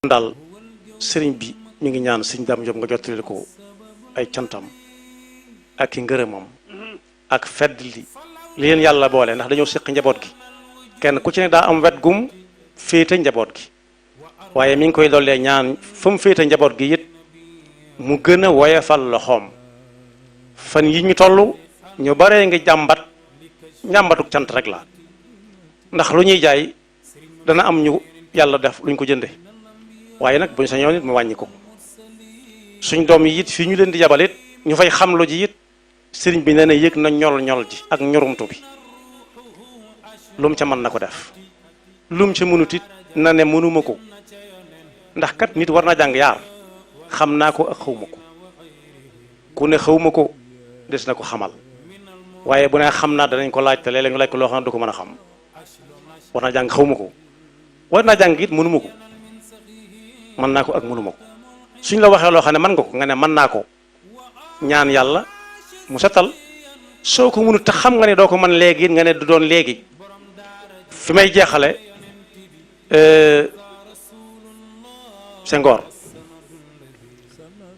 daal sëriñ bi mi ngi ñaan sëriñ Dame Diop nga jottali ko ay cantam ak i ngërëmam ak fedd li leen yàlla boole ndax dañoo séq njaboot gi kenn ku ci ne daa am wet gum féete njaboot gi waaye mi ngi koy dollee ñaan fa mu féete njaboot gi it mu gën a woyefal loxoom fan yi ñu toll ñu baree ngi njàmbatuk cant rek la ndax lu ñuy jaay dana am ñu yàlla def luñ ko jënde waaye nag buñ sañoon it mu wàññi ko suñ doom yi it fii ñu leen di yabal it ñu fay xamlu ji it sëriñ bi nee na yëg na ñol ji ak ñorumtu bi lum ca mën na ko def lum ca mënut it na ne mënuma ko ndax kat nit war na jàng yaar xam naa ko ak xawma ko ku ne xawma ko des na ko xamal waaye bu ne xam naa danañ ko laaj te léeg-léeg ñu laaj ko loo xam ne du ko mën a xam war naa jàng xawma ko war naa jàng it mënuma ko mën naa ko ak mënuma ko suñ la waxee loo xam ne mën nga ko nga ne mën naa ko ñaan yàlla mu setal soo ko mënut te xam nga ne doo ko mën léegi nga ne du doon léegi fi may jeexale Senghor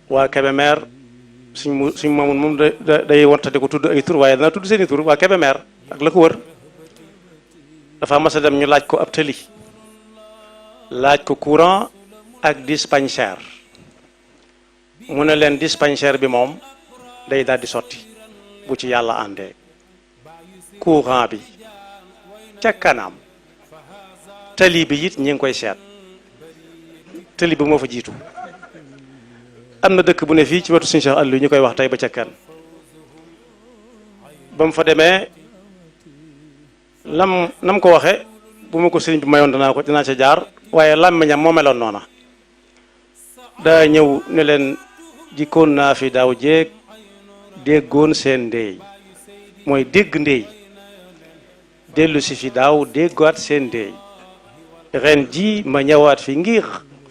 waa Kébémer suñ maamun moom day wontate ko tudd ay tur waaye dana tudd seeni tur waa Kébémer ak la ko wër dafa mas a dem ñu laaj ko ab tëli laaj ko courant ak dispensaire mu ne leen dispensaire bi moom day daal di sotti bu ci yàlla àndee courant bi ca kanam tali bi it ñi ngi koy seet tali bi moo fa jiitu am na dëkk bu ne fii ci wetu Sëñ Cheikh Aliou ñu koy wax tey ba ca kan ba mu fa demee nam ko waxe bu ma ko sëriñ bi mayoon dinaa ca jaar waaye làmmiñam moo meloon noona daa ñëw ne leen jikkoon naa fi daaw jéeg déggoon seen ndey mooy dégg ndey dellu si fi daaw déggaat seen ndey ren ji ma ñëwaat fi ngir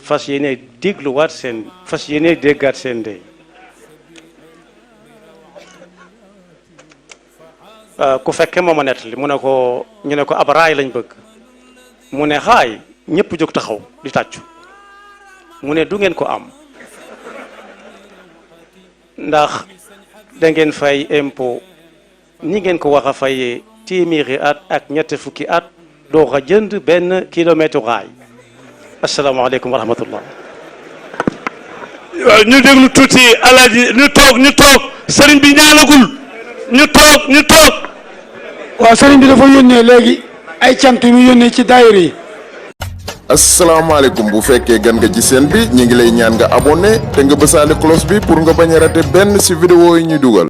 fas yéene dégluwaat seen fas yéene déggaat seen ndey ku fekke moo ma nettali mu ne ko ñu ne ko ab raay lañ bëgg mu ne xaay ñëpp jóg taxaw di tàccu mu ne du ngeen ko am ndax da ngeen fay impôt ni ngeen ko wax a fayee téeméeri at ak ñetti fukki at doo ko jënd benn kilomètre raay asalaamaaleykum wa rahmatullah. waaw ñu déglu tuuti alaaji ñu toog sëriñ bi ñaanagul ñu toog. waaw sëriñ bi dafa yónnee léegi ay cant yu yónnee ci daayira yi. asalaamaaleykum bu fekkee gan nga ci seen bi ñu ngi lay ñaan nga abonné te nga bësaale cloche bi pour nga bañ a raté benn ci vidéo yi ñuy dugal.